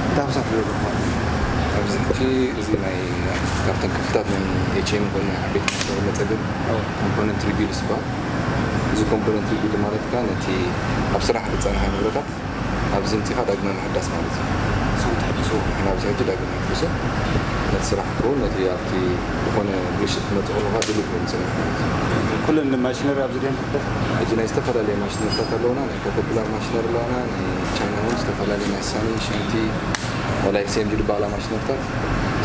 እንታይ ክሰርሕ ኣለኩም ማለት እዩ? ኣብዚ ሕጂ እዚ ናይ ካብተን ክፍልታት ናይ ኤች ኤም ኮይኑ ናይ ዓበይቲ መሸጢ መጸገብ ኣዎ። ኮምፖነንት ሪቪው ዝበሃል። እዚ ኮምፖነንት ሪቪው ማለት ከኣ ነቲ ኣብ ስራሕ ዝጸንሐ ንብረታት ኣብዚ ምጺኻ ዳግመ ምሕዳስ ማለት እዩ። ስም ተሐድሱ። ንሕና ኣብዚ ሕጂ ዳግመ ምሕድሶ ነቲ ስራሕ ክኸውን ነቲ ኣብቲ ዝኾነ ብልሽት ክመጽእ ከሎ ከኣ ድሉው ክኸውን ይጽንሕ ማለት እዩ። ኩለን ማሽነሪ ኣብዚ ድየን ክሕደስ? ሕጂ ናይ ዝተፈላለየ ማሽነሪታት ኣለውና። ናይ ካተርፒላር ማሽነሪ ኣለዋና። ናይ ቻይና እውን ዝተፈላለየ ናይ ሳኒ፣ ሸንቲ፣ ዋላ ኤስ ኤም ጂ ዝበሃላ ማሽነሪታት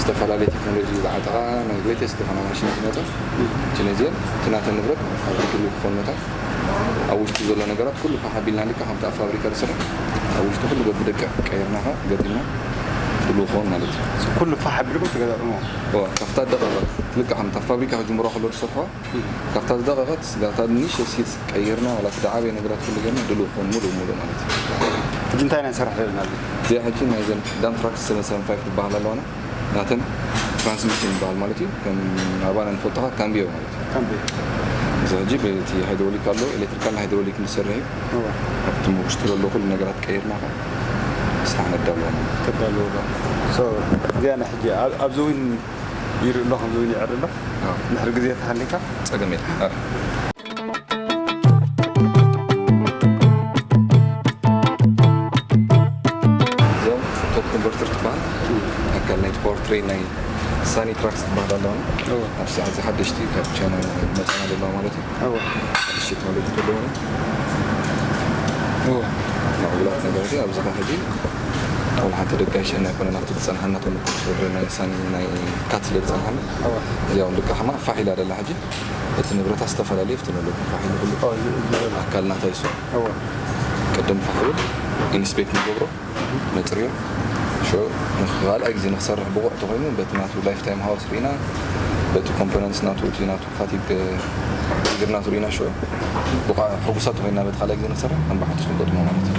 ዝተፈላለየ ቴክኖሎጂ ዝዓጠቓ ናይ ግሬተስት ዝኾና ማሽነሪ ክመጻ። ሕጂ ነዚአን እቲ ናተን ንብረት ኣብዚ ድሉው ክኾን መታን ኣብ ውሽጢ ዘሎ ነገራት ኩሉ ፋሕ ኣቢልና ልክዕ ከምቲ ኣብ ፋብሪካ ዝስራሕ ኣብ ውሽጢ ኩሉ በብደቂቕ ቀይርና ኸዓ ገጢምና ድሉው ክኸውን ማለት እዩ። ኩሉ ፋሕ ኣቢልኩም ትገጣጥምዎ? እወ፣ ካብታ ደቐቐት ልክዕ ከምቲ ኣብ ፋብሪካ ክጅምሮ ከሎ ዝሰርሖ፣ ካብታ ዝደቐቐት እታ ንእሽቶ ሲት ቀይርና ዋላ እቲ ዝዓበየ ነገራት ኩሉ ጌርና ድሉው ክኸውን ሙሉእ ሙሉእ ማለት እዩ። ሕጂ እንታይ ኢና ንሰርሕ ዘለና ኣብዚ? እዚኣ ሕጂ ናይዘን ዳምፕ ትራክስ ሰቨን ሰቨን ፋይቭ ዝበሃላ ኣለዋና። ናተን ትራንስሚሽን ዝበሃል ማለት እዩ። ከም ኣባና ንፈልጦ ኸዓ ካምቢዮ ማለት እዩ። ካምቢዮ። እዚ ሕጂ በቲ ሃይድሮሊክ ኣሎ፣ ኤሌክትሪካል ሃይድሮሊክ ንሰርሕ እዩ። እወ። ኣብቲ ውሽጢ ዘሎ ኩሉ ነገራት ቀይርና ኸዓ ስራሕ ነዳልዎ ማለት እዩ። ተዳልዎ ዶ? ሶ፣ እዚኣ ናይ ሕጂ ኣብ-፣ ኣብዚ እውን ይርኢ ኣሎ፣ ከምዚ እውን ይዕሪ ኣሎ። ኣዎ። ድሕሪ ግዜ ተሃሊካ ጸገም የለን። ኣዎ። እዚኦም ቶርክ ኮንቨርተር ትበሃል። ኣካል ናይቲ ፓወር ትሬን ናይ ሳኒ ትራክስ ትበሃል ኣለዋ። እወ። ኣብ ሰዓት እዚ ሓደሽቲ ካብ ቻይና መጻና ዘለዋ ማለት እዩ። እወ። ሓደሽቲ ቴክኖሎጂ ዘለዋ። እወ። ምዕቡላት ነገራት ኣብዚ ኸዓ ሕጂ ወላ ሓንቲ ደጋይሸና ኣይኮነን፣ ኣብቲ ዝጸንሓና ተመኩሮ ስለ ናይ ሳኒ ናይ ካት ስለ ዝጸንሓና። እወ። እዚኣ እውን ልክዕ ኸማ ፋሕ ኢላ ደላ ሕጂ። እቲ ንብረት ዝተፈላለየ ኣብቲ ንብረት ፋሕ ኢሉ ኩሉ ኦ፣ ዝ-፣ ዝ-፣ ኣካል ናታ ይሱ። እወ። ቅድም ፋሕ ይብል፣ ኢንስፔክት ንገብሮ፣ ነጽርዮ። ሾ፣ ንኻልኣይ ግዜ ንክሰርሕ ብቑዕ ተኾይኑ፣ በቲ ናቱ ላይፍ ታይም ሃወርስ ርኢና፣ በቲ ኮምፖነንትስ ናቱ፣ እቲ ናቱ ፋቲግ ፊገር ናቱ ርኢና፣ ሾ፣ ብቑዕ ሕጉሳት ተኾይንና በቲ ካልኣይ ግዜ ንክሰርሕ፣ ከም ብሓድሽ ክንገጥሞ ማለት እዩ።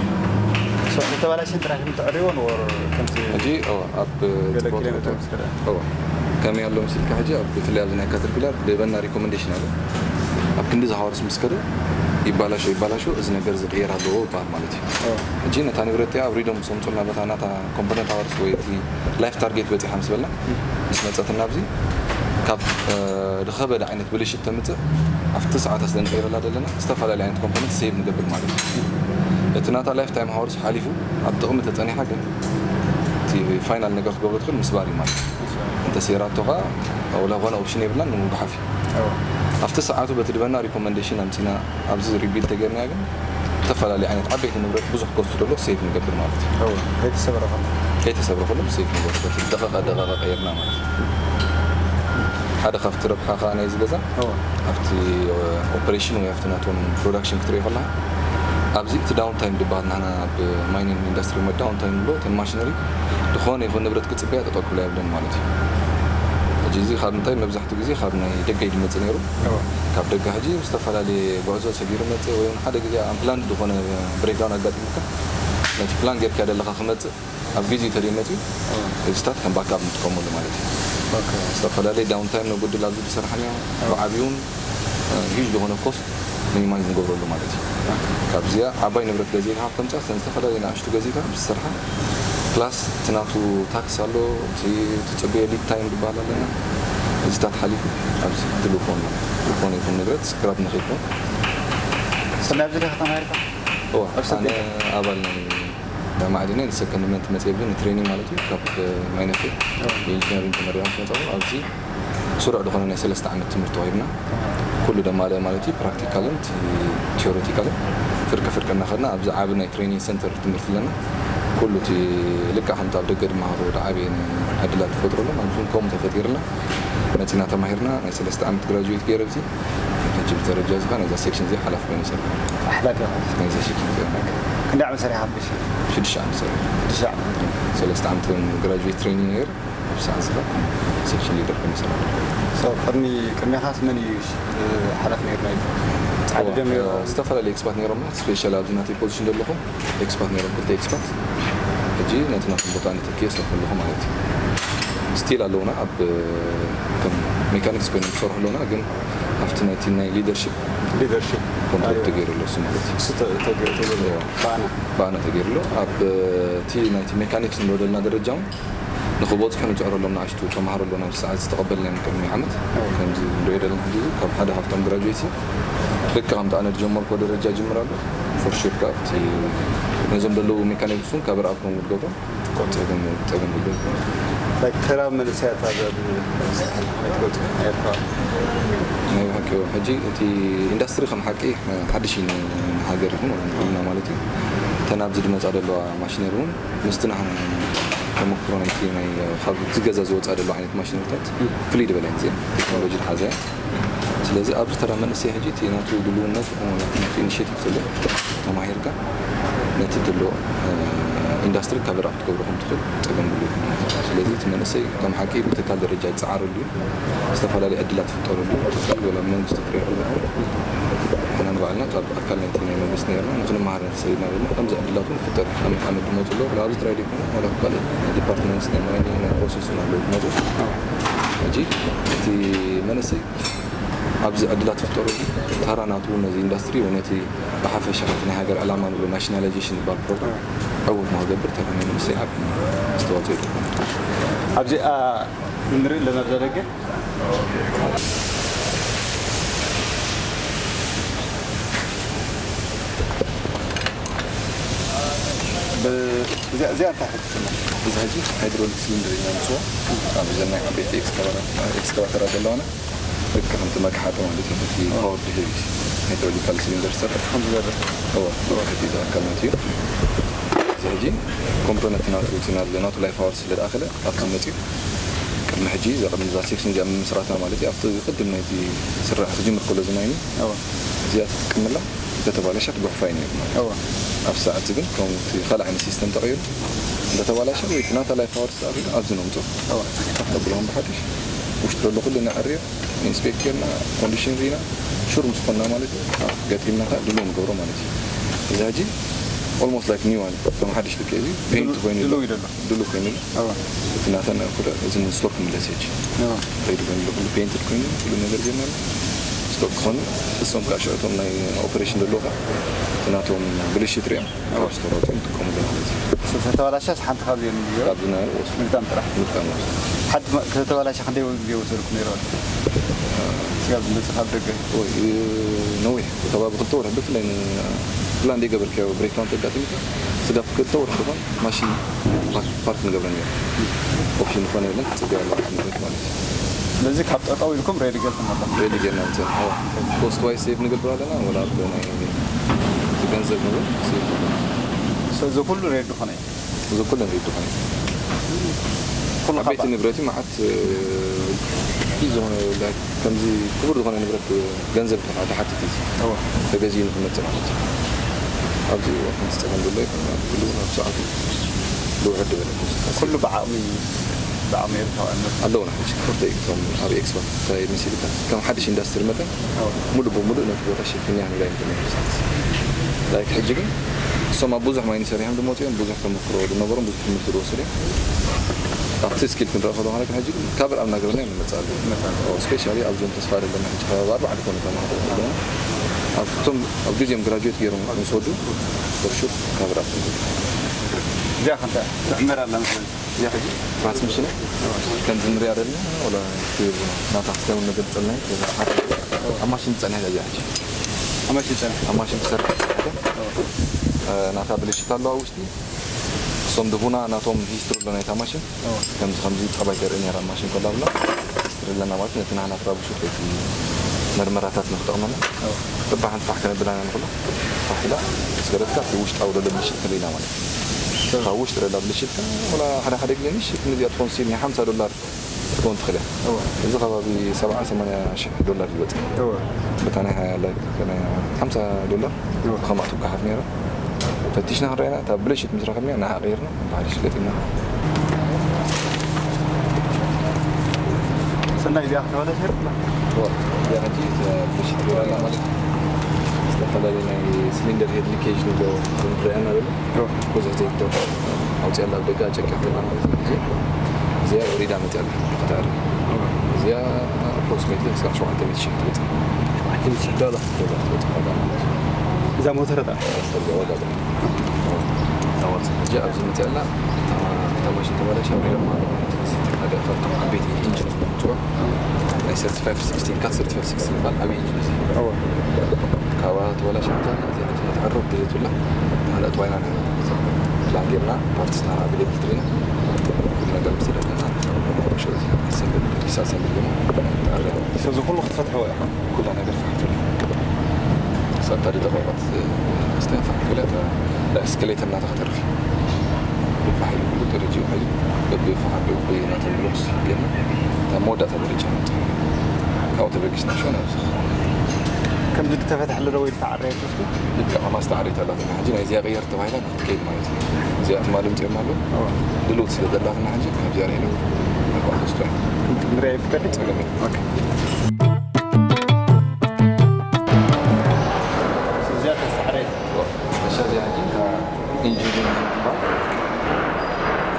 ሶ፣ ዝተበላሸ ጥራሕ ክትዕርይዎን ወር ከምዚ ሕጂ፣ እወ፣ ኣብ ገለ ኪሎ ሜትር ምስ ከደ? እወ። ከመይ ኣሎ መሲልካ ሕጂ፣ ኣብ ብፍላይ ኣብዚ ናይ ካተርፒላር ብበና ሪኮመንዴሽን ኣሎ። ኣብ ክንዲ ዝሃወርስ ምስ ከደ፣ ይባላሾ፣ ይባላሾ፣ እዚ ነገር እዚ ክቕየር ኣለዎ ይበሃል ማለት እዩ። እወ። ሕጂ ነታ ንብረት እቲኣ ኣውሪዶም ምስ ኣምጹልና በታ ናታ ኮምፖነንት ሃወርስ ወይ እቲ ላይፍ ታርጌት በጺሓ ምስ በልና፣ ምስ መጸትና ኣብዚ ካብ፣ እ፣ ዝኸበደ ዓይነት ብልሽት ተምጽእ ኣብቲ ሰዓታት ስለ ንቀይረላ ዘለና ዝተፈላለየ ዓይነት ኮምፖነንት ሴቭ ንገብር ማለት እዩ። እቲ ናታ ላይፍ ታይም ሃወርስ ሓሊፉ ኣብ ጥቕሚ ተጸኒሓ ግን እቲ ፋይናል ነገር ክትገብሮ ትኽእል ምስባር እዩ ማለት እዩ። እንተ ሴራቶ ኸዓ ወላ ዝኾነ ኦፕሽን የብልናን ንምጉሓፍ እዩ። ኣብቲ ሰዓቱ በቲ ድበና ሪኮመንዴሽን ኣምጺና ኣብዚ ሪቢልድ ተገይርና ግን ዝተፈላለዩ ዓይነት ዓበይቲ ንብረት ብዙሕ ኮስት ዘሎ ሴቭ ንገብር ማለት እዩ። እወ፣ ከይተሰበረ ከሎ። ከይተሰብረ ከሎ ሴቭ ንገብር፣ በቲ ደቐቐ ደቐቐ ቀይርና ማለት እዩ። ሓደ ካብቲ ረብሓ ከኣ ናይዚ ገዛ እወ። ኣብቲ ኦፐሬሽን ወይ ኣብቲ ናቶም ፕሮዳክሽን ክትሪኦ ከለኻ ኣብዚ እቲ ዳውን ታይም ዝበሃል ንሕና ኣብ ማይኒንግ ኢንዱስትሪ ሞ ዳውን ታይም ንብሎ እተን ማሽነሪ ዝኾነ ይኹን ንብረት ክጽበያ ጠጠው ክብላ የብለን ማለት እዩ። ሕጂ እዚ ካብ ምንታይ መብዛሕትኡ ግዜ ካብ ናይ ደገ እዩ ዝመጽእ ነይሩ። እወ። ካብ ደገ ሕጂ ዝተፈላለየ ጉዕዞ ሰጊሩ መጽእ ወይ እውን ሓደ ግዜ ኣንፕላንድ ዝኾነ ብሬክዳውን ኣጋጢሙካ ነቲ ፕላን ጌርካ ዘለኻ ክመጽእ ኣብ ግዜ ተደይ መጽዩ እወ። እዚታት ከም ባካፕ ንጥቀመሉ ማለት እዩ። ኦኬ። ዝተፈላለየ ዳውን ታይም ነጉድል ኣብዚ ዝሰርሓ እወ። ብዓብዩን ሂጅ ዝኾነ ኮስት ሚኒማይዝ ንገብረሉ ማለት እዩ። ካብዚኣ ዓባይ ንብረት ገዚእካ ካብ ተምጻእ እተን ዝተፈላለዩ ንኣሽቱ ገዚእካ ምስ ዝሰርሓ ፕላስ እቲ ናቱ ታክስ ኣሎ፣ እቲ ትጽበዮ ሊድ ታይም ዝበሃል ኣለና። እዚታት ሓሊፉ ኣብዚ ድሉው ክኸውን ማለት እዩ። ዝኾነ ይኹን ንብረት ስክራፕ ንኸይኮን። ሰናይ ኣብዚ ዲኻ ተማሂርካ? እወ፣ ኣብ ኣነ ስንተይ? ኣባል ናይ ማዕድነይ ንሰከንድመንት መጽየ ብን ትሬኒንግ ማለት እዩ። ካብ ማይነፌ እወ። ብኢንጂነሪንግ ተመሪቖም ስለ መጻኹ ኣብዚ ስሩዕ ዝኾነ ናይ ሰለስተ ዓመት ትምህርቲ ወሂብና። ኩሉ ደማልአ ማለት እዩ፣ ፕራክቲካልን ቲ-፣ ቲዮሬቲካልን ፍርቂ ፍርቂ እናኸድና ኣብዚ ዓቢ ናይ ትሬኒንግ ሰንተር ትምህርቲ ኣለና። ኩሉ እቲ ልክዕ ከምቲ ኣብ ደገ ዝመሃሩ ዝዓበየ ዕድላት ዝፈጥረሎም ኣብዚ እውን ከምኡ ተፈጢርና መጺና ተማሂርና ናይ ሰለስተ ዓመት ግራጁዌት ገይረ ኣብዚ ሕጂ ብደረጃ እዚ ኸኣ ናይዛ ሴክሽን እዚኣ ሓላፊ ኮይነ ይሰርሕ። ሓላፊ ኢኻ? ናይዛ ሴክሽን እዚኣ። ክንደይ ዓመት ሰሪሕካ ኣብ ሴክሽን? ሽዱሽተ ዓመት ሰሪሐ። ሽዱሽተ ዓመት? ሰለስተ ዓመት እውን ግራጁዌት ትሬኒንግ ነይረ። ኣብ ሰዓት እዚ ኸኣ ሴክሽን ሊደር ኮይኑ ይሰርሕ። ሶ፣ ቅድሚ፣ ቅድሜኻስ መን እዩ ሽ-፣ ሓላፊ ነይሩ ናይዚ? ሓደ እወ፣ ድዮም ነይሩ? ዝተፈላለዩ ኤክስፓት ነይሮም፣ ስፔሻሊ ኣብዚ ናተይ ፖዚሽን ዘለኹ ኤክስፓት ነይሮም፣ ክልተ ኤክስፓት። ሕጂ ነቲ ናቶም ቦታ ኣነ ተኪኤ እሰርሕ ኣለኹ ማለት እዩ። ስቲል ኣለውና፣ ኣብ ከም ሜካኒክስ ኮይኖም ዝሰርሑ ኣለውና፣ ግን ኣብቲ ናይቲ ናይ ሊደርሽፕ ሊደርሽፕ ኮንትሮል ተገይሩ ኣሎ እሱ ማለት እዩ። እሱ ተ- ተገ- ተገ- እዋ። ባና ባና ተገይሩ ኣሎ። ኣብ እቲ ናይቲ ሜካኒክስ እንወደልና ደረጃ እውን ንኽበፅሑ ንፅዕረሎም ንኣሽቱ ተምሃሮ ኣሎ ናብ ሰዓት ዝተቐበልናዮም ቅድሚ ዓመት ከምዚ ንሪኦ ዘለና ሕዚ ካብ ሓደ ካብቶም ግራጁዌት ልክ ከምቲ ኣነ ዝጀመርኮ ደረጃ ጅምር ኣሎ። ፎር ሹር ካብቲ ነዞም ዘለዉ ሜካኒክስ እውን ካብ ርኣብ ከም ውድገቶም ጸገም ጸገም ብሎ ላይክ ተራ መንእሰያት ኣብ ኣብ ስራሕ ከመይ ትገልጹ? ኤርትራ ናይ ብሓቂ ሕጂ እቲ ኢንዳስትሪ ከም ሓቂ ሓድሽ እዩ ንሃገር ይኹን ንኩልና ማለት እዩ። እተን ኣብዚ ዝመፃ ዘለዋ ማሽነሪ እውን ምስቲ ናህና ተመክሮ ናይቲ ናይ ካብ እቲ ገዛ ዝወፃ ዘሎ ዓይነት ማሽነሪታት ፍልይ ዝበለ እየን እዚአን ቴክኖሎጂ ዝሓዘ እያ። ስለዚ ኣብዚ ተራ መንእሰይ ሕጂ እቲ ናቱ ድልውነት ናቱ ኢኒሽቲቭ ዘሎ ተማሂርካ ነቲ ዘሎ ኢንዳስትሪ ካብ ራእ ክትገብሮ ከም ትኽእል ጸገም ብሉ። ስለዚ እቲ መንእሰይ ከም ሓቂ ብትካል ደረጃ ይጸዓረሉ እዩ። ዝተፈላለዩ ዕድላት ይፍጠረሉ። ትኽእል ወላ መንግስቲ ትሪኦ ኣለኹ። ንሕና ንባዕልና ካብ ኣካል ናይቲ ናይ መንግስቲ ነርና ንክንመሃር ተሰይድና ዘለና ከምዚ ዕድላት እውን ይፍጠር። ዓመት ዓመት ዝመፁ ኣለዉ። ወላ ኣብዚ ጥራይ ዘይኮነ ወላ ኣብ ካልእ ዲፓርትመንትስ ናይ ማይኒንግ ናይ ፕሮሰስ እውን ኣለዉ ዝመፁ። ሕጂ እቲ መንእሰይ ኣብዚ ዕድላት ይፍጠረሉ። ተራ ናቱ እውን ነዚ ኢንዳስትሪ ወይ ነቲ ብሓፈሻ ነቲ ናይ ሃገር ዕላማ ንብሎ ናሽናላይዜሽን ዝበሃል ፕሮግራም ዕዉት ንክገብር ተራ ናይ መንእሰይ ዓቢ ኣስተዋፅኦ ይገብር። ኣብዚኣ ንርኢ ኣለና ኣብ ደገ ብ- እዚኣ እዚኣ እንታይ ሕክምና እዚ ሕጂ ሃይድሮሊክ ሲሊንደር ኢና ንፅዎ ኣብ ዘን ናይ ዓበይቲ ኤክስካቫተራት ዘለዋና ልክ ከምቲ መግሓጢ ማለት እዩ። እቲ ፓወር ድሄቪ ሃይድሮሊካል ሲሊንደር ዝሰርሕ ከምዚ ዘለ እዎ እቲ ዝኣካል ናት እዩ። እዚ ሕጂ ኮምፖነንት ናቱ እቲ ናቱ ናቱ ላይፍ ኣወር ስለ ዝኣኸለ ኣብቲ መፅኡ ቅድሚ ሕጂ እዛ ቅድሚ እዛ ሴክሽን እዚኣ ምምስራታ ማለት እዩ ኣብቲ ቅድም ናይቲ ስራሕ ክጅምር ከሎ ዝማይኒ እዎ እዚኣ ትጥቀምላ እንተተባላሻ ትጎሕፋ እዩ ነይሩ ማለት እዩ። እዎ ኣብ ሰዓት ግን ከምቲ ካልእ ዓይነት ሲስተም ተቐይሩ እንተተባላሻ ወይ ናታ ላይፍ ኣወር ስኣሉ ኣብዚ ነምፅኦ እዎ ተብሎም ብሓድሽ ውሽጢ ዘሎ ኩሉ ነዕርዮ ኢንስፔክት ጌርና ኮንዲሽን ሪና ሹር ምስ ኮና ማለት እዩ ገጢምና ከዓ ድልው ንገብሮ ማለት እዩ። እዚ ሕጂ ኦልሞስት ላይክ ኒው ዋን ከም ሓድሽ ልክዕ እዚ ፔንት ኮይኑ ድልው ይደሎ ድሉ ኮይኑ ኣሎ። እዎ እቲ ናተን ኩለ እዚ ንስቶር ክምለስ ሕጂ እዎ ሬዲ ኮይኑ ኣሎ። ኩሉ ፔንትድ ኮይኑ ኩሉ ነገር ጀመረ። ስቶር ክኾኑ እሶም ከዓ ሽዑቶም ናይ ኦፕሬሽን ዘለዉ ከዓ እቲ ናቶም ብልሽት ሪኦም ካብ ስቶር ወፂኦም ይጥቀሙሉ ማለት እዩ። ዝተበላሸስ ሓንቲ ካብዚኦም እዩ ካብዚ ናይ ወስዱ ምግጣም ጥራሕ ምጥቃም ወስዱ ሓንቲ ከተበላሸ ክንደይ ግዜ ወሰድኩ ነይሩ ስጋብ ዝመፅእ ካብ ደገ ወይ ነዊሕ ከባቢ ክልተ ወርሒ ብፍላይ ፕላን ዘይገበርካዮ ብሬክዳውን ተጋጢምካ ስጋብ ክልተ ወርሒ ዝኾን ማሽን ፓርክ ንገብረ ነይሩ ኦፕሽን ዝኾነ የለን ክፅገ ኣለዎ ማለት እዩ። ስለዚ ካብ ጠጠው ኢልኩም ሬዲ ጌርኩም ኣለኹም ሬዲ ጌርና ንፅንሖ ኮስት ዋይ ሴቭ ንገብር ኣለና ወላ ኣብ ናይ እቲ ገንዘብ ንብል ሴቭ ንብል እዚ ኩሉ ሬዲ ዝኾነ እዩ እዚ ኩለን ሬዲ ዝኾነ ኩሉ ዓበይቲ ንብረት እዩ መዓት እ፣ ቢዝ ዝኾነ ላይክ ከምዚ ክቡር ዝኾነ ንብረት ገንዘብ ተሓ- ተሓትት እዩ እዎ ተገዚኡ ንክመፅእ ማለት እዩ ኣብዚ ከምዚ ፀገም ዘሎ ይኮነ ኩሉ ናብ ሰዓቱ ልውሕድ ዝበለ ኩሉ ብዓቕሚ ብዓቕሚ ኤርትራውያን ኣለውና ሕጂ ክልተ እቶም ኣብ ኤክስፖ እንታይ መሲልካ ከም ሓድሽ ኢንዳስትሪ መጠን ሙሉእ ብሙሉእ ነቲ ቦታ ሸፊንያ ንብላ ይንትነ ላይክ ሕጂ ግን እሶም ኣብ ብዙሕ ማይኒ ሰሪሖም ዝመፅኦም ብዙሕ ተመክሮ ዝነበሮም ብዙሕ ትምህርቲ ዝወሰዱ እዮም ኣብቲ ስኪል ክንረአ ከለና ግን ሕጂ ግን ካብ ርኣም ናገርና እዮም ንመፅእ ኣለዉ ስፔሻሊ ኣብዞም ተስፋ ዘለና ሕጂ ከባቢ ኣርባዕተ ኮነ ተማሃሮ ኣለዉ ኣብቶም ኣብ ግዜኦም ግራጁዌት ገይሮም ምስ ወዱ ፎርሹር ካብ ርኣም እዚኣ ከንታ ትዕመር ኣላ መስለኒ እዚኣ ሕጂ ትራንስሚሽን ከምዚ ንሪኣ ዘለና ወላ ናታ ክስተውን ንገልፀልና ኣብ ማሽን ዝፀንሐ እያ እዚኣ ሕጂ ኣማሽ ይፀንሕ ኣብ ማሽን ክሰርሕ ናታ ብልሽት ኣለዋ ውሽጢ እሶም ድቡና ናቶም ሂስትሪ ኣሎ ናይታ ማሽን ከምዚ ከምዚ ጠባይ ተርኢ ነራ ማሽን ከላ ብላ ሂስትሪ ኣለና ማለት ነቲ ናህና ትራብሹ እቲ መርመራታት ንክጠቕመና በባሓንቲ ፋሕ ከነብላና ንክሎ ፋሕ ኢላ ስገረትካ እቲ ውሽጣዊ ዘሎ ብልሽት ክንርኢና ማለት ካብ ውሽጢ ደላ ብልሽትካ ወላ ሓደ ሓደ ግዜ ምሽ ነዚኣ ትኾን ሲል ናይ ሓምሳ ዶላር ክትከውን ትኽእል እያ እዚ ከባቢ ሰብዓ ሰማንያ ሽሕ ዶላር ይወፅእ በታ ናይ ሓምሳ ዶላር ከማእቱ ካሓፍ ነይራ ፈቲሽና ክንረአና እታ ብልሽት ምስ ረኸብና ንዓ ቀይርና ብሓድሽ ገጢምና ሰናይ እዚኣ ከተበለሸ እዚኣ ሕጂ ብልሽት ገይራና ማለት ዝተፈላለዩ ናይ ሲሊንደር ሄድ ሊኬጅ ንብሎ ንረአና ዘሎ ብዙሕ ዘይቶ ኣውፅኣላ ኣብ ደጋ ጨቂሕ ገላ ማለት እዩ እዚኣ ወሪዳ መፅኣላ ክትኣር እዚኣ ሶስት ሚእቲ እስካብ ሸውዓተ ሚእቲ ሺሕ ትበጽሕ። ሸውዓተ ሚእቲ ሺሕ ዶላር። ዶላር ትበጽሕ ዋጋ ማለት እዩ። እዛ ሞተር እታ? እዛ ዋጋ እዛ ሞተር። ሕጂ ኣብዚ መጽኣ ኣላ፣ እታ፣ እታ ማሽን ተባላሽያ፣ ወይ ድማ ማለት እዩ። ሓደ ካብቶም ዓበይቲ ኢንጂን፣ ናይ ሰርቲፋይቭ ሲክስቲን፣ ካት ሰርቲፋይቭ ሲክስቲን ዝበሃል ዓብዪ ኢንጂን እዩ። እወ። ካብኣ ተባላሽያ፣ እዚኣ ሕጂ ክትዕረብ ድሌት የብላ። ካልኦት ዋይና ላንጌርና ፓርትስና ኣቬሌብል ትሪና፣ ኩሉ ነገር ምስ ተደለና፣ ሸዚ ኣሰምብል፣ ዲስ ኣሰምብል ገና ተኣርያ። ስለዚ ኩሉ ክትፈትሕዎ ኢኹም? ኩላ ነገር ፋሕ ትብል። ክሳብ እታ ደቂቐት፣ ስተን ፋሕ ትብል እያ፣ እታ ስክሌተር ናታ ከተርፍ። ፋሕ ኢሉ ኩሉ ደረጃ እዩ። ሕጂ በብፋሕ፣ በብናተን ብሎክስ ገና እታ መወዳእታ ደረጃ ንብጽሕ። ካብኡ ተበጊስና ሸው ናብዚ። ከምዚ ተፈትሐ ኣሎ ዶ ወይ ተዓረየ ትወስዱ? ልክዕ፣ ከማስ ተዓሪት ኣላትና። ሕጂ ናይዚኣ ቀየር ተባሂላ ክትከይድ ማለት እዩ። እዚኣ ትማሊ ምፅኦም ኣሎ። ኣዎ። ድልውት ስለ ዘላትና ሕጂ ካብዚኣ ርኢና ንርባሕ ተስቶ። ክንሪኣ ይፍቀድ? ፀገም የለን። ኦኬ። እዚኣ ተስተዓረየት። እሺ፣ እዚኣ ሕጂ ካብ ኢንጂን ትበሃል።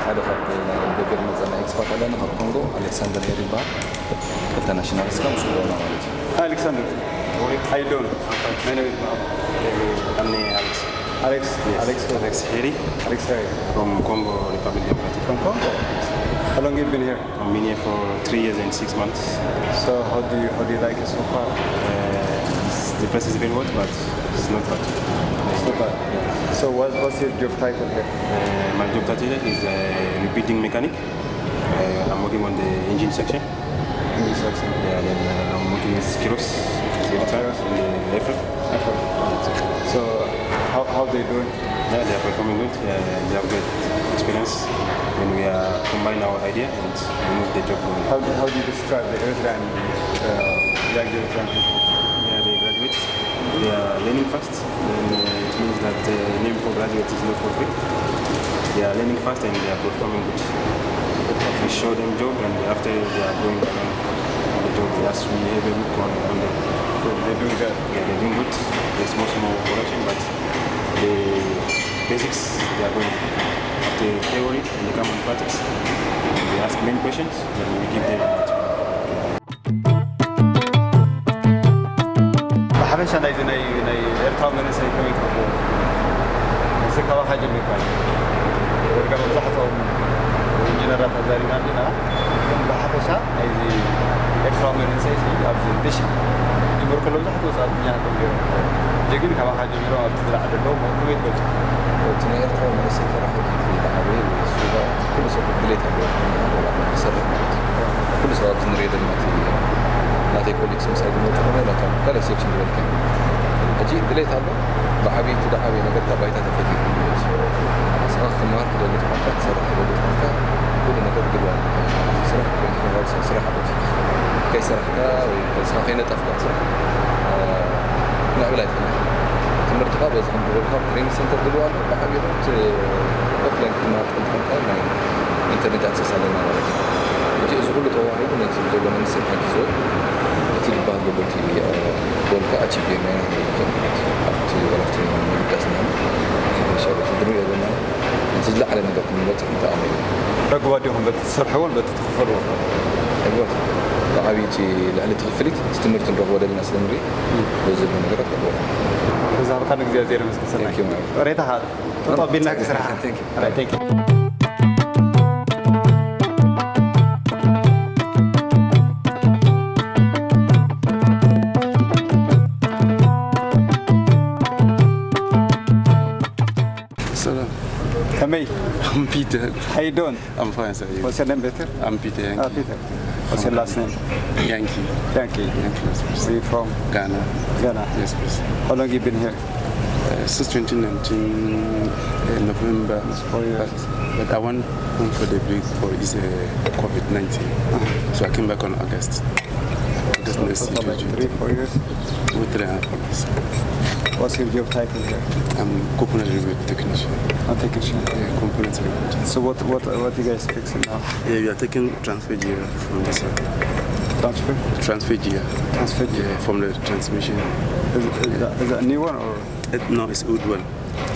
ሓደ ካብ ናይ ደገ ዝመፀና ኤክስፓርት ኣለና፣ ካብ ኮንጎ፣ ኣሌክሳንደር ሄር ይበሃል። ክልተ ናሽናልስ ከም ስልጠና ማለት እዩ። Hi, Alexander. How are you? How you doing? I'm fine. My name is Mohammed. I'm Alex. Alex? Yes. Alex? Alex Heri. Alex Heri. From Congo Republic Democratic. From Congo? How long you been here? I've been here for three years and six months. So how do you, how do you like it so far? Uh, it's, the place is very hot, but it's not bad. It's not bad. Yeah. So what, what's your job title here? Uh, my job title is a rebuilding mechanic. Uh, I'm working on the engine section. Engine section. Yeah, then, uh, I'm working with Kiros, the other, and the Efrem. Efrem. So, how, how they doing? Yeah, they are performing good. Uh, they have great experience. When we are combine our idea and we move the job forward. How do, how do you describe the Eritrean, uh, young Eritrean people? Yeah, they graduate. They are learning fast. Then, uh, it means that, uh, name for graduate is not for free. They are learning fast and they are performing good. We show them job and after they are going around the job. As we have a look on, on them. So they doing good? Yeah, they're doing good. There's small, small correction, but the basics, they are going. After theory, when they come on practice, they ask many questions, then we give them what. ብሓፈሻ ናይዚ ናይ፣ ናይ ኤርትራዊ መንእሰይ ከመይ ትረኽቦ? እዚ ካባኻ ጀሚርካ እዩ። ወርጋ መብዛሕትኦም ኢንጂነራት ኣዛሪብና እንዲና፣ ግን ብሓፈሻ ናይዚ ኤርትራዊ መንእሰይ እዚ ኣብዚ ደሽ ጅምር ከሎ ብዙሓት ወጻእተኛታት እዮም ነይሮም። ሕጂ ግን ካባኻ ጀሚሮም ኣብቲ ዝለዓለ ኣለዉ፣ ከመይ ትገልጾ? እቲ ናይ ኤርትራዊ መንእሰይ ተራ ሕጂ እቲ ዝዓበየ ወይ እሱ ጋር ኩሉ ሰብ ድሌት ኣለዎ፣ ክሰርሕ ማለት እዩ። ኩሉ ሰብ ኣብዚ ንሪኦ ዘለና እቲ ናተይ ኮሊግስ ምሳይ ዝመጡ ከሎ ናቶም ካልእ ሴክሽን ዝበልካ እዩ። ሕጂ ድሌት ኣሎ፣ ብዓብዪ እቲ ዝዓበየ ነገር እታ ባይታ ተፈጢሩ ማለት እዩ። ንስኻ ክትመሃር ትደሊ ተኾንካ፣ ክትሰርሕ ትደሊ ተኾንካ፣ ኩሉ ነገር ድልዋ ስራሕ፣ ትዌንቲ ፎር ኣወርስ ስራሕ ኣሎ። ከይሰራሕካ ወይ ንስኻ ከይነጠፍካ ትሰርሕ፣ እ፣ ምዕብል ኣይትኽእልን። ትምህርትኻ በዚ ከም ዝበልካ ትሬኒንግ ሰንተር ድልዋ ኣሎ፣ ብዓብዪ እውን እቲ ኦፍላይን ክትመሃር ትኽእል ተኾንካ ናይ ኢንተርኔት ኣክሰስ ኣለና ማለት እዩ። ሕጂ እዚ ኩሉ ተዋሂቡ ነቲ ዘሎ መንእሰይ ሓጊዝዎ እቲ ዝበሃል ዘሎ እቲ፣ እ፣ ጎል ከዓ ኣቺቭ ጌርና ኢና ክንብል ንኽእል ማለት እዩ። ኣብቲ ዕረፍቲ ምብጋስ ንኽእል። ሓፈሻዊ እቲ ንሪኦ ዘለና እቲ ዝለዓለ ነገር ክንበጽሕ ንተኣመን ኢና። ዕጉባት ዲኹም በቲ ትሰርሕዎን በቲ ትኽፈልዎ? ዕጉባት። ብዓብዪ እቲ ልዕሊ እቲ ክፍሊት እቲ ትምህርቲ ንረኽቦ ዘለና ስለ ንርኢ፣ በዚ ዘሎ ነገራት ዕጉባት ኢና። ተዛረብካ ንእግዚኣብሔር ይመስገን። ሰናይ። Thank you, man። ሬታ ኻል። ጠጠው ኣቢልና ክስራሕ። Thank you። All right, thank you። ሰላም። ከመይ? I'm Peter. How you doing? I'm fine, sir. You? What's your name, Peter? I'm Peter Yankee. Ah, Peter. What's your last name? Yankee. Yankee. Yankee, yes, please. Where you from? Ghana. Ghana. Yes, please. How long you been here? Uh, since twenty nineteen, uh, November. That's four years. But, but I went home for the break for is, uh, covid nineteen. Uh-huh. So I came back on August. August next year. For like three, four years? With three and a half years. What's your job title here? I'm component review technician. A technician. Yeah, component review. So what, what, what you guys fixing now? Yeah, we are taking transfer gear from this one. Transfer? Transfer gear. Transfer gear. Yeah, from the transmission. Is, is that, is that a new one or? It, no, it's old one.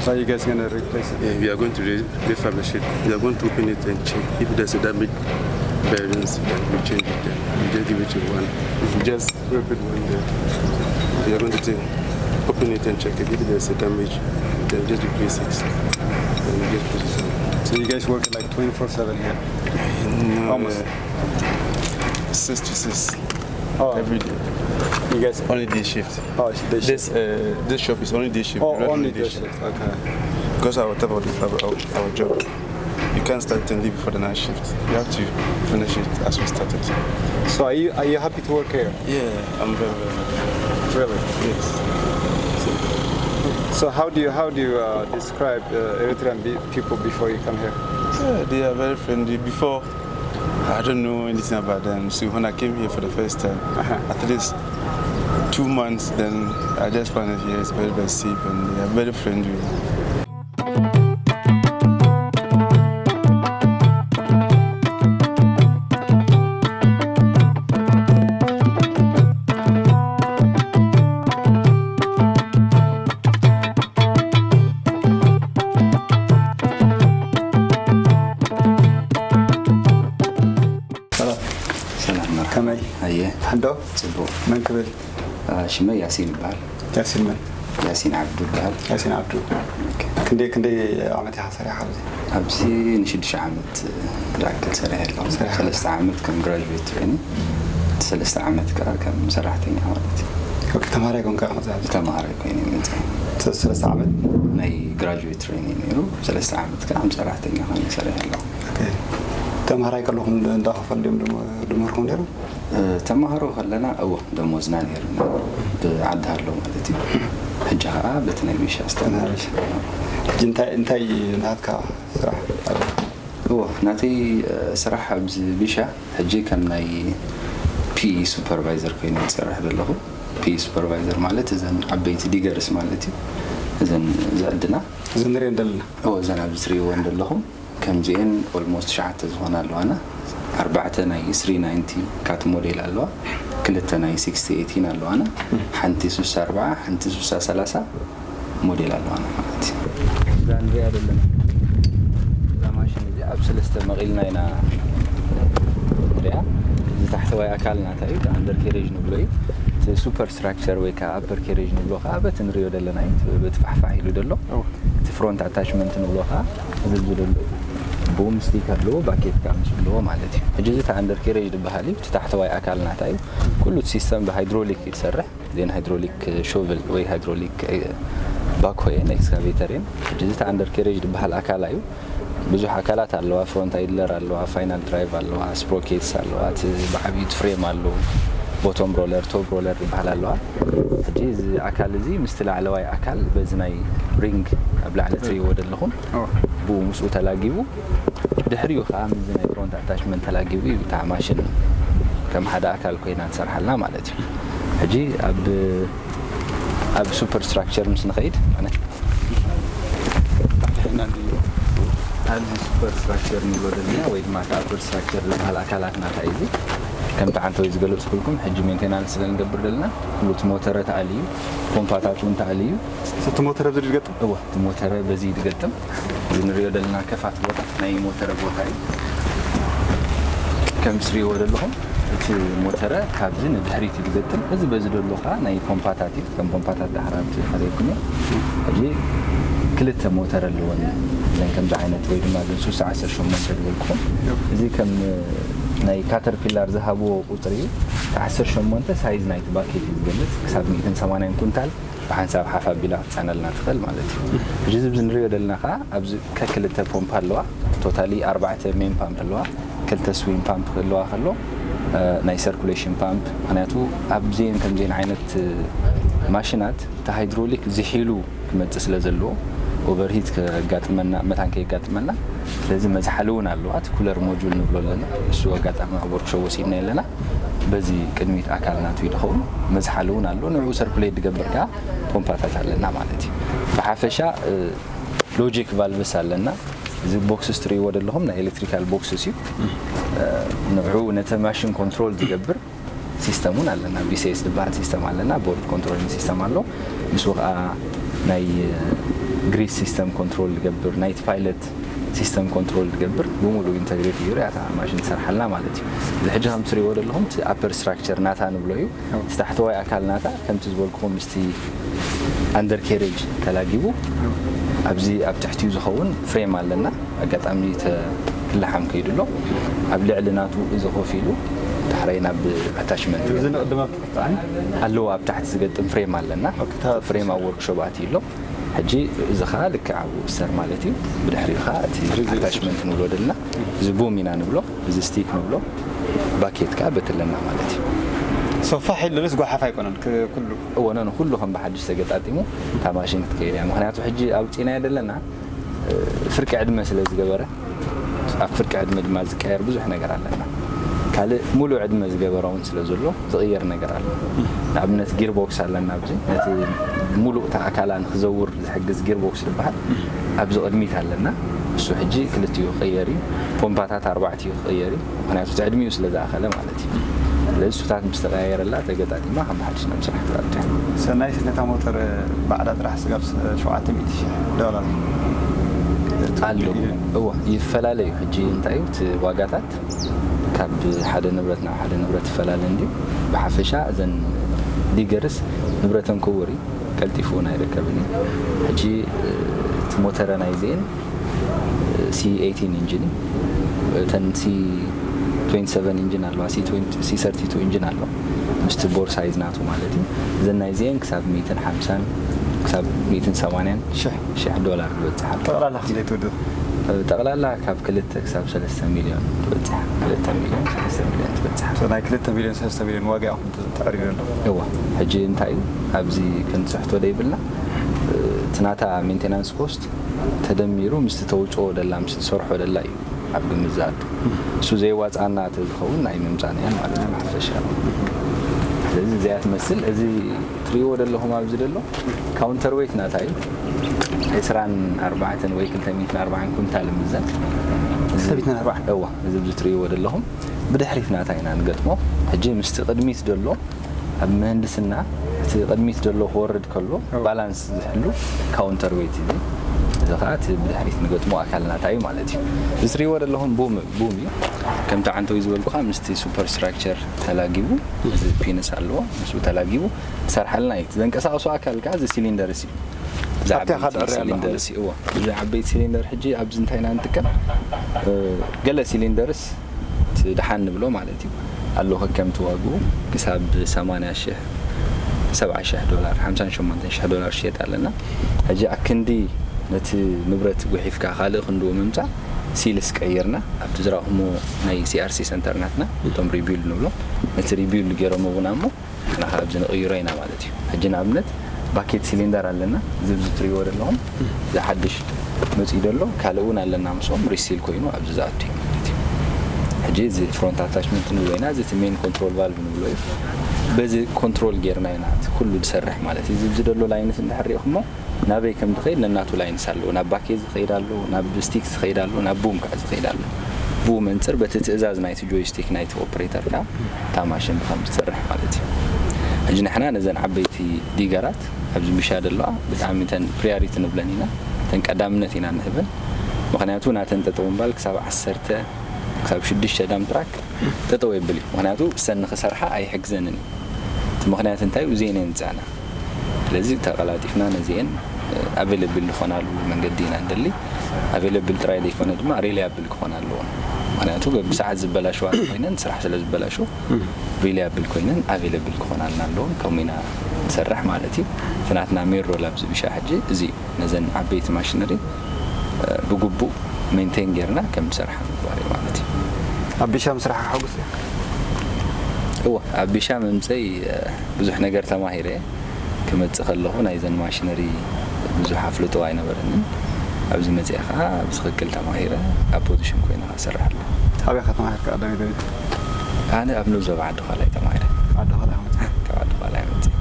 So you guys gonna replace it? Yeah, we are going to re- refurbish it. We are going to open it and check if there's a damage bearings. Then we change it. Then we just give it to one. We just repeat one there. We are going to take, open it and check it. If there's a damage, then just replace it. Then we just put it on. So you guys work like twenty-four seven here? No, Almost. uh, six to six. Oh, every day. You guys. Only day shift. Oh, it's day shift. This uh, this shop is only day shift. Oh, we don't only do day day shift. Shift. Okay. Because our type of our, our, our job, you can't start and leave for the night shift. You have to finish it as we started. So are you are you happy to work here? Yeah, I'm very, very happy. Really? Yes. So how do you how do you uh, describe uh, Eritrean be- people before you come here? Yeah, they are very friendly. Before, I don't know anything about them. So when I came here for the first time, Uh-huh. at least two months, then I just found it here is very, very safe and they are very friendly. ሰላም። ሰላም መርሓባ። ከመይ? ኣየ። ሕንዶ? ጽቡቕ። መን ክብል? አ፣ ሽመይ ያሲን ይበሃል። ያሲን መን? ያሲን ዓብዱ ይበሃል። ያሲን ዓብዱ። ኦኬ። ክንደይ፣ ክንደይ ዓመት ኢኻ ሰሪሕካ ኣብዚ? ኣብዚ ንሽዱሽተ ዓመት ዝኣክል ሰሪሐ ኣለኹ። ሰሪሐ። ሰለስተ ዓመት ከም ግራጁዌት ትሬኒ፣ ሰለስተ ዓመት ከኣ ከም ሰራሕተኛ ማለት እዩ። ኦኬ፣ ተምሃራይ ኮንካ ኢኻ መጺኻ ኣብዚ? ተምሃራይ ኮይነ እየ መጺአ። ሰ-፣ ሰለስተ ዓመት? ናይ ግራጁዌት ትሬኒ ነይሩ። ሰለስተ ዓመት ከኣ ከም ሰራሕተኛ ኮይነ ሰሪሐ ኣለኹ። ኦኬ። ተምሃራይ ከለኹም እንዳ-፣ እንዳኸፈሉ ድዮም ድም-፣ ድምህርኩም ነይሮም? እ፣ ተምሃሮ ከለና፣ እወ፣ ደሞዝና ነይሩ፣ ብዓዲ ሃሎ ማለት እዩ። ሕጂ ኸኣ በቲ ናይ ቢሻ ስታንዳርድ። ናይ ቢሻ። ሕጂ እንታይ፣ እንታይ ናትካ ስራሕ ኣሎ? እወ፣ ናተይ፣ እ፣ ስራሕ ኣብዚ ቢሻ ሕጂ ከም ናይ ፒኢ ሱፐርቫይዘር ኮይነ ዝሰርሕ ዘለኹ። ፒኢ ሱፐርቫይዘር ማለት እዘን ዓበይቲ ዲገርስ ማለት እዩ። እዘን ዝዕድና። እዘን ንሪኤን ዘለና። እወ፣ እዘን ኣብዚ ትሪእወን ዘለኹም። ከምዚኤን ኦልሞስት ትሽዓተ ዝኾና ኣለዋና። ኣርባዕተ ናይ ስሪ ናይንቲ ካት ሞዴል ኣለዋ፣ ክልተ ናይ ሲክስቲ ኤይቲን ኣለዋና፣ ሓንቲ ስሳ ኣርብዓ፣ ሓንቲ ስሳ ሰላሳ ሞዴል ኣለዋና ማለት እዩ። እዛ ንሪኣ ዘለና እዛ ማሽን እዚኣ ኣብ ሰለስተ መቒልና ኢና ንሪኣ። እዚ ታሕተዋይ ኣካል ናታ እዩ፣ ኣንደር ኬሬጅ ንብሎ እዩ። እቲ ሱፐር ስትራክቸር ወይ ከዓ ኣፐር ኬሬጅ ንብሎ ከዓ በቲ ንሪኦ ዘለና እዩ፣ በቲ ፋሕፋሕ ኢሉ ዘሎ። እወ። እቲ ፍሮንት ኣታችመንት ንብሎ ከዓ እዚ ኣብዚ ዘሎ እዩ። ብኡ ምስቲ ከለዎ ባኬት ከዓ ምስ ኣለዎ ማለት እዩ። ሕጂ እዚ እቲ ኣንደር ኬሬጅ ዝበሃል እዩ። እቲ ታሕተዋይ ኣካል ናታ እዩ። ኩሉ እቲ ሲስተም ብሃይድሮሊክ እዩ ዝሰርሕ። ዜን ሃይድሮሊክ ሾቨል ወይ ሃይድሮሊክ፣ እ፣ ባክሆ እየን፣ ኤክስካቬተር እየን። ሕጂ እዚ እቲ ኣንደር ኬሬጅ ዝበሃል ኣካላ እዩ። ብዙሕ ኣካላት ኣለዋ። ፍሮንት ኣይድለር ኣለዋ፣ ፋይናል ድራይቭ ኣለዋ፣ ስፕሮኬትስ ኣለዋ፣ እቲ ብዓብዩ እቲ ፍሬም ኣሎ፣ ቦቶም ሮለር፣ ቶፕ ሮለር ዝበሃል ኣለዋ። ሕጂ እዚ ኣካል እዚ ምስቲ ላዕለዋይ ኣካል በዚ ናይ ሪንግ ኣብ ላዕሊ እትሪእዎ ዘለኹም ኦ። ብኡ ምስኡ ተላጊቡ ድሕሪኡ ከዓ ምስዚ ናይ ፍሮንት ኣታችመንት ተላጊቡ እዩ እታ ማሽን ከም ሓደ ኣካል ኮይና ትሰርሓልና ማለት እዩ። ሕጂ ኣብ ኣብ ሱፐር ስትራክቸር ምስ ንኸይድ ኣነ ኣብዚ ሱፐር ስትራክቸር ንብሎ ዘለና ወይ ድማ እቲ ኣፐር ስትራክቸር ዝበሃል ኣካላት ናታ እዩ። እዚ ከምቲ ዓንተወይ ዝገለፅኩልኩም ሕጂ ሜንቴናንስ ስለ ንገብር ዘለና ኩሉ እቲ ሞተረ ተኣልዩ፣ ፖምፓታት እውን ተኣልዩ። እቲ ሞተር ኣብዚ ድገጥም? እወ፣ እቲ ሞተረ በዚ ይድገጥም። እዚ ንሪኦ ዘለና ከፋት ቦታ ናይ ሞተረ ቦታ እዩ። ከም ትሪእዎ ዘለኹም እቲ ሞተረ ካብዚ ንድሕሪት ይድገጥም። እዚ በዚ ዘሎ ከዓ ናይ ፖምፓታት እዩ። ከም ፖምፓታት ዳሕራብ ተፈለየኩም እዩ። ሕጂ ክልተ ሞተር ኣለወን። እዘን ከምዚ ዓይነት ወይ ድማ እዘን ሱሳ ዓሰርተ ሸሞንተ ዝበልኩኹም። እዚ ከም ናይ ካተርፒላር ዝሃብዎ ቁፅሪ እዩ። ዓሰርተ ሸሞንተ ሳይዝ ናይቲ ባኬት እዩ ዝገልፅ። ክሳብ ሚእትን ሰማንያን ኩንታል ብሓንሳብ ሓፍ ኣቢላ ክትፀዕነልና ትኽእል ማለት እዩ። ሕጂ እዚ ኣብዚ ንሪኦ ዘለና ከዓ ኣብዚ ከክልተ ፖምፕ ኣለዋ። ቶታሊ ኣርባዕተ ሜን ፓምፕ ኣለዋ። ክልተ ስዊም ፓምፕ ክህልዋ ከሎ፣ እ፣ ናይ ሰርኩሌሽን ፓምፕ፣ ምኽንያቱ ኣብዚኤን ከምዚኤን ዓይነት፣ እ፣ ማሽናት እቲ ሃይድሮሊክ ዝሒሉ ክመጽእ ስለ ዘለዎ፣ ኦቨርሂት ከጋጥመና፣ መታን ከየጋጥመና፣ ስለዚ መዝሓሊ እውን ኣለዋ። እቲ ኩለር ሞጁል ንብሎ ኣለና፣ እሱ ኣጋጣሚ ኣብ ወርክሾፕ ወሲድና ኣለና። በዚ ቅድሚት ኣካል ናቱ ይድኸውን፣ መዝሓሊ እውን ኣሎ። ንዕኡ ሰርኩሌት ዝገብር ከኣ ፖምፓታት ኣለና ማለት እዩ። ብሓፈሻ፣ እ፣ ሎጂክ ቫልቭስ ኣለና። እዚ ቦክስስ ትርእይዎ ዘለኹም ናይ ኤሌክትሪካል ቦክስስ እዩ። እ፣ ንዕኡ ነቲ ማሽን ኮንትሮል ዝገብር ሲስተም እውን ኣለና። ቢሲኤስ ዝበሃል ሲስተም ኣለና። ቦርድ ኮንትሮሊንግ ሲስተም ኣሎ። ምስኡ ከዓ ናይ፣ እ፣ ግሪስ ሲስተም ኮንትሮል ዝገብር፣ ናይቲ ፓይለት ሲስተም ኮንትሮል ዝገብር ብሙሉ ኢንተግሬት ገይሩ እያ እታ ማሽን ትሰርሓልና ማለት እዩ። እዚ ሕጂ ከም ትሪእዎ ዘለኹም እቲ ኣፐር ስትራክቸር ናታ ንብሎ እዩ። እቲ ታሕተዋይ ኣካል ናታ ከምቲ ዝበልኩኹም ምስቲ ኣንደር ኬሬጅ ተላጊቡ ኣብዚ ኣብ ትሕቲኡ ዝኸውን ፍሬም ኣለና። ኣጋጣሚ ተክልሓም ከይዱ ኣሎ። ኣብ ልዕሊ ናቱ እዚ ኮፍ ኢሉ ዳሕራይ ናብ ኣታችመንት እዚ ንቕድም ኣብ ትሕቲ ኣለዎ። ኣብ ታሕቲ ዝገጥም ፍሬም ኣለና። ፍሬም ኣብ ወርክሾፕ ኣትዩ ኣሎ። ሕጂ እዚ ኸዓ ልክዕ ኣብኡ እሰር ማለት እዩ። ብድሕሪኡ ኸዓ እቲ ኣታችመንት ንብሎ ዘለና፣ እዚ ቡም ኢና ንብሎ፣ እዚ ስቲክ ንብሎ፣ ባኬት ከኣ በትለና ማለት እዩ። ሶፋ ሒሉ ርስ ጓሓፍ ኣይኮነን፣ ክ-፣ ኩሉ። እወ፣ ነን ኩሉ ከም ብሓድሽ ተገጣጢሙ እታ ማሽን ክትከይድ እያ። ምኽንያቱ ሕጂ ኣውፂእናዮ ዘለና፣ እ፣ ፍርቂ ዕድመ ስለ ዝገበረ፣ ኣብ ፍርቂ ዕድመ ድማ ዝቀየር ብዙሕ ነገር ኣለና። ካልእ ሙሉእ ዕድመ ዝገበረ እውን ስለ ዘሎ ዝቕየር ነገር ኣሎ። ንኣብነት ጊርቦክስ ኣለና ኣብዚ፣ ነቲ ሙሉእ እታ ኣካላ ንክዘውር ዝሕግዝ ጊርቦክስ ዝበሃል ኣብዚ ቅድሚት ኣለና። እሱ ሕጂ ክልቲኡ ክቕየር እዩ። ፖምፓታት ኣርባዕቲኡ ክቕየር እዩ። ምኽንያቱ እቲ ዕድሚኡ ስለ ዝኣኸለ ማለት እዩ። ስለዚ እሱታት ምስ ተቐያየረላ ተገጣጢማ ከም ሓድሽ ናብ ስራሕ ትኣቱ እያ። ሰናይት ነታ ሞተር ባዕላ ጥራሕ ስጋብ ሸውዓተ ሚእቲ ሺሕ ዶላር ኣሎ። እወ፣ ይፈላለ እዩ። ሕጂ እንታይ እዩ እቲ ዋጋታት? ካብ ሓደ ንብረት ናብ ሓደ ንብረት ይፈላለ እንድዩ። ብሓፈሻ እዘን ዲገርስ ንብረተን ክቡር እዩ፣ ቀልጢፉ እውን ኣይርከብን እዩ። ሕጂ እቲ ሞተረ ናይዚኤን ሲ ኤይቲን ኢንጂን እዩ። እተን ሲ ትዌንቲ ሰቨን ኢንጂን ኣለዋ፣ ሲ ትዌንቲ፣ ሲ ሰርቲ ቱ ኢንጂን ኣለዋ። ምስቲ ቦር ሳይዝ ናቱ ማለት እዩ። እዘን ናይዚኤን ክሳብ ሚእትን ሓምሳን ክሳብ ሚእትን ሰማንያን ሽሕ። ሽሕ ዶላር ዝበጽሓ ኣሎ። ጠቕላላ ክንደይ ትወድእ? ጠቕላላ ካብ ክልተ ክሳብ ሰለስተ ሚልዮን ትበጽሕ። ክልተ ሚልዮን፣ ሰለስተ ሚልዮን ትበጽሕ። So ናይ ክልተ ሚልዮን፣ ሰለስተ ሚልዮን ዋጋ ኢኹም ት-፣ ተዕርዩ ዘሎ? እወ። ሕጂ እንታይ እዩ? ኣብዚ ክንጽሕቶ ደይብልና፣ እቲ ናታ ሜንቴናንስ ኮስት ተደሚሩ ምስቲ ተውጽኦ ደላ፣ ምስቲ ትሰርሖ ደላ እዩ ኣብ ግምት ዝኣቱ። እሱ ዘይዋጽኣና ተዝኸውን ናይ ምምጻእና እያ ማለት እዩ፣ ብሓፈሻ። ስለዚ እዚኣ ትመስል። እዚ ትሪእዎ ደለኹም ኣብዚ ደሎ ካውንተር ዌይት ናታ እዩ። ዕስራን ኣርባዕተን ወይ ክልተ ሚእትን ኣርባዓን ኩንታል ምዘን። እዚ ክልተ ሚእትን ኣርባዓን? እዋ፣ እዚ ኣብዚ ትሪእዎ ደለኹም ብድሕሪት ናታ ኢና ንገጥሞ። ሕጂ ምስቲ ቅድሚት ደሎ ኣብ ምህንድስና እቲ ቅድሚት ደሎ ክወርድ ከሎ እዋ። ባላንስ ዝሕሉ ካውንተር ዌይት እዩ። እዚ ኸዓ እቲ ብድሕሪት ንገጥሞ ኣካል ናታ እዩ ማለት እዩ። እዚ ትሪእዎ ደለኹም ቡም፣ ቡም እዩ። ከምቲ ዓንተዊ ዝበልኩኻ ምስቲ ሱፐር ስትራክቸር ተላጊቡ እዚ ፒንስ ኣለዎ። ምስኡ ተላጊቡ ዝሰርሓልና እዩ። እቲ ዘንቀሳቕሶ ኣካል ከኣ እዚ ሲሊንደርስ እዩ። እዚ ኣብቲ ዓበይቲ ኢኻ ትዕርያ ኣለኻ። ሲሊንደርስ እዩ። እዎ። እዚ ዓበይቲ ሲሊንደር ሕጂ ኣብዚ እንታይ ኢና ንጥቀም? እ፣ ገለ ሲሊንደርስ እቲ ደሓን ንብሎ ማለት እዩ። ኣሎ ከከምቲ ዋግኡ ክሳብ ሰማንያ ሽሕ፣ ሰብዓ ሽሕ ዶላር፣ ሓምሳን ሸሞንተን ሽሕ ዶላር ሽየጥ ኣለና። ሕጂ ኣክንዲ ነቲ ንብረት ጉሒፍካ ካልእ ክንድኡ ምምጻእ ሲልስ ቀይርና ኣብቲ ዝረኣኹሞ ናይ ሲ ኣር ሲ ሰንተር ናትና እቶም ሪቢልድ ንብሎ ነቲ ሪቢልድ ገይሮም እውን ኣሞ ንሕና ከኣ ኣብዚ ንቕይሮ ኢና ማለት እዩ። ሕጂ ንኣብነት ባኬት ሲሊንደር ኣለና፣ እዚ ኣብዚ ትሪእዎ ዘለኹም ዝሓድሽ መፂኡ ዘሎ ካልእ እውን ኣለና ምስኦም ሪሲል ኮይኑ ኣብዚ ዝኣቱ እዩ ማለት እዩ። ሕጂ እዚ ፍሮንት ኣታችመንት ንብሎ ኢና፣ እዚ እቲ ሜን ኮንትሮል ቫልቭ ንብሎ እዩ። በዚ ኮንትሮል ጌርና ኢና እቲ ኩሉ ዝሰርሕ ማለት እዩ። እዚ ኣብዚ ዘሎ ላይንስ እንድሕር ሪኢኹሞ ናበይ ከም ዝኸይድ ነናቱ ላይንስ ኣለዎ። ናብ ባኬት ዝኸይድ ኣሎ፣ ናብ ስቲክ ዝኸይድ ኣሎ፣ ናብ ቡም ከዓ ዝኸይድ ኣሎ። ብኡ መንፅር በቲ ትእዛዝ ናይቲ ጆይስቲክ ናይቲ ኦፕሬተር ከዓ እታ ማሽን ብኸም ዝሰርሕ ማለት እዩ። ሕጂ ንሕና ነዘን ዓበይቲ ዲገራት ኣብዚ ምሻ ዘለዋ ብጣዕሚ እተን ፕሪያሪቲ ንብለን ኢና፣ እተን ቀዳምነት ኢና ንህበን። ምኽንያቱ ናተን ጠጠው ምባል ክሳብ ዓሰርተ ክሳብ ሽዱሽተ ዳም ትራክ ጠጠው የብል እዩ። ምኽንያቱ እሰን ንኽሰርሓ ኣይሕግዘንን እዩ። እቲ ምኽንያት እንታይ እዩ? እዚኤን እየን ዝፀዕና። ስለዚ ተቐላጢፍና ነዚኤን ኣቬለብል ዝኾናሉ መንገዲ ኢና ንደሊ። ኣቬለብል ጥራይ ዘይኮነ ድማ ሪላያብል ክኾና ኣለዎ። ምኽንያቱ በብሰዓት ዝበላሸዋ ኮይነን ስራሕ ስለ ዝበላሸው ሪላያብል ኮይነን ኣቬለብል ክኾናልና ኣለዎ። ከምኡ ኢና ንሰርሕ ማለት እዩ። እቲ ናትና ሜን ሮል ኣብዚ ብሻ ሕጂ እዚ እዩ። ነዘን ዓበይቲ ማሽነሪ ብግቡእ ሜንቴን ጌርና ከም ንሰርሓ ምግባር እዩ ማለት እዩ። ኣብ ቢሻ ምስራሕ ሕጉስ እየ። እወ፣ ኣብ ቢሻ ምምፀይ ብዙሕ ነገር ተማሂረ እየ። ክመፅእ ከለኹ ናይዘን ማሽነሪ ብዙሕ ኣፍልጦ ኣይነበረንን። ኣብዚ መፅአ ከዓ ብትኽክል ተማሂረ ኣብ ፖዚሽን ኮይነ ክሰርሕ ኣለዎ። ኣበይ ኢኻ ተማሂርካ ቀዳማይ ደረጃ? ኣነ ኣብ ኖዘብ ዓዲ ዃላ እየ ተማሂረ። ዓዲ ዃላ ኢኻ መፂእካ? ካብ ዓዲ ዃላ እየ መፂእ።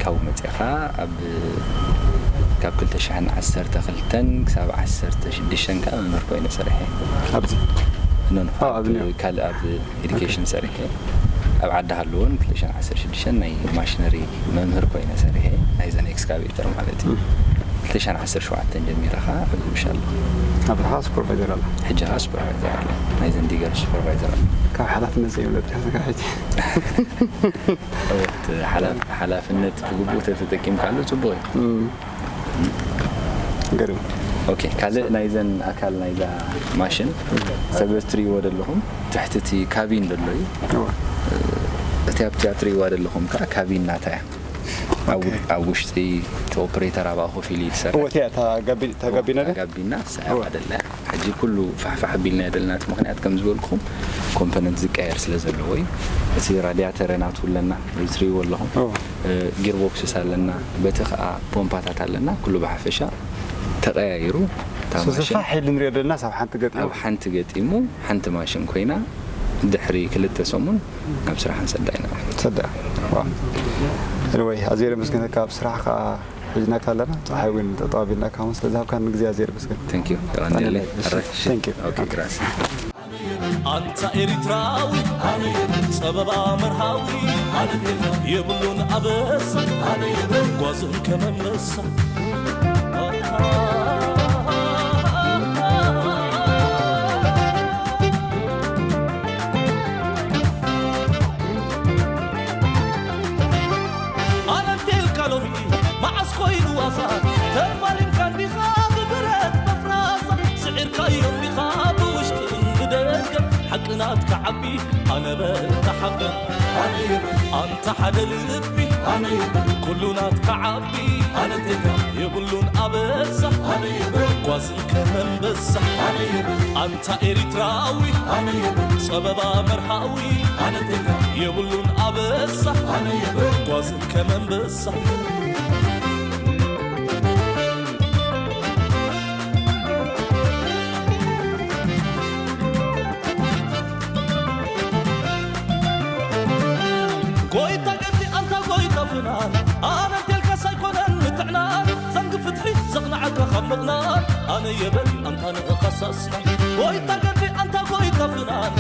ካብኡ መፂእኻ ኣብ፣ ካብ ክልተ ሽሕን ዓሰርተ ክልተን ክሳብ ዓሰርተ ሽዱሽተን ከዓ መምህር ኮይነ ሰሪሐ። ኣብዚ? ኖ፣ ኖ፣ ኦ፣ ኣብ ኣብ ኒው። ካልእ ኣብ ኤዱኬሽን ሰሪሐ። ኣብ ዓዲ ሃለወን ክልተ ሽሕን ዓሰርተ ሽዱሽተን ናይ ማሽነሪ መምህር ኮይነ ሰሪሐ፣ ናይዘን ኤክስካቬተር ማለት እዩ። ም። ክልተ ሽሕን ዓሰርተ ሸውዓተን ጀሚረ ኸዓ ኣብዚ ምሽ ኣለኹ። ኣብርሃ ሱፐርቫይዘር ኣላ። ሕጂ ኸዓ ሱፐርቫይዘር ኣሎ። ናይዘን ዲገር ሱፐርቫይዘር ኣሎ። ካብ ሓላፍነት ዘይብለ ጥራሕ ስራሕ ሕጂ። እወት፣ ሓላ-፣ ሓላፍነት ብግቡእ ተተጠቂምካሉ ጽቡቕ እዩ። እም። ገርም። ኦኬ፣ ካልእ ናይዘን ኣካል ናይዛ ማሽን ሰብ ትርእይዎ ዘለኹም ትሕቲ እቲ ካቢን ዘሎ እዩ። እወ። እቲ ኣብቲ እትርእይዋ ዘለኹም ከኣ ካቢን ናታ እያ። ኣብ ኦኬ። ኣብ ውሽጢ እቲ ኦፕሬተር ኣብኣ ኮፍ ኢሉ እዩ ዝሰርሕ። እወ፣ እቲኣ እታ ጋቢ-፣ እታ ጋቢና ድያ? ጋቢና ንሳ እያ እወ። ደላ። ሕጂ ኩሉ ፋሕፋሕ ኣቢልና ደለናት ምኽንያት ከም ዝበልኩኹም ኮምፖነንት ዝቀየር ስለ ዘለዎ እዩ። እቲ ራድያተር ናቱ ኣለና፣ እዚ ትርእይዎ ኣለኹም። እወ። እ፣ ጊርቦክስስ ኣለና፣ በቲ ኸኣ ፖምፓታት ኣለና። ኩሉ ብሓፈሻ ተቐያይሩ እታ ማሽን ፋሕ ኢሉ ንሪኦ ዘለና ሳብ ሓንቲ ገጢሙ። ኣብ ሓንቲ ገጢሙ፣ ሓንቲ ማሽን ኮይና ድሕሪ ክልተ ሰሙን ናብ ስራሕ ንሰዳ ኢና ማለት እዩ። ሰዳ። ዋ። ኤኒወይ፣ ኣዝየ የመስግነካ። ኣብ ስራሕ ከኣ ሒዝናካ ኣለና። ጸሓይ እውን ጠጠው ኣቢልናካ፣ እውን ስለ ዝሃብካኒ ግዜ ኣዝየ የመስግን። Thank you። ተቐንየለይ። ኣረ፣ Thank you። ኦኬ፣ ግራስ። ኣንታ ኤሪትራዊ ጸበባ መርሃዊ የብሉን ኣበሳ ጓዝን ከመመሳ። ኣነንቴልካ ሎሚ መዓስ ኮይኑ ዋዛ ተፋሊምካ እንዲኻ ብብረት መፍራሳ ስዒርካዮ እንዲኻ ብውሽጥን ብደገ ሓቂ ናትካ ዓቢ ኣነ በል ተሓበን ኣንታ ሓደ ልቢ ኩሉ ናትካ ዓቢ የብሉን ኣበሳ ጓዝን ከመንበሳ ኣንታ ኤሪትራዊ ጸበባ መርሃዊ የብሉን ኣበሳ ጓዝን ከመንበሳ ጎይታ ገዲ ኣንታ ጎይታ ፍናን ኣነ እንቴልካስ ኣይኮነን ምትዕናን ዘንጊ ፍትሒ ዘቕንዓካ ካብ ምቕናን ኣነ የበል ኣንታ ንኽኸሰስና ጎይታ ገዲ ኣንታ ጎይታ ፍናን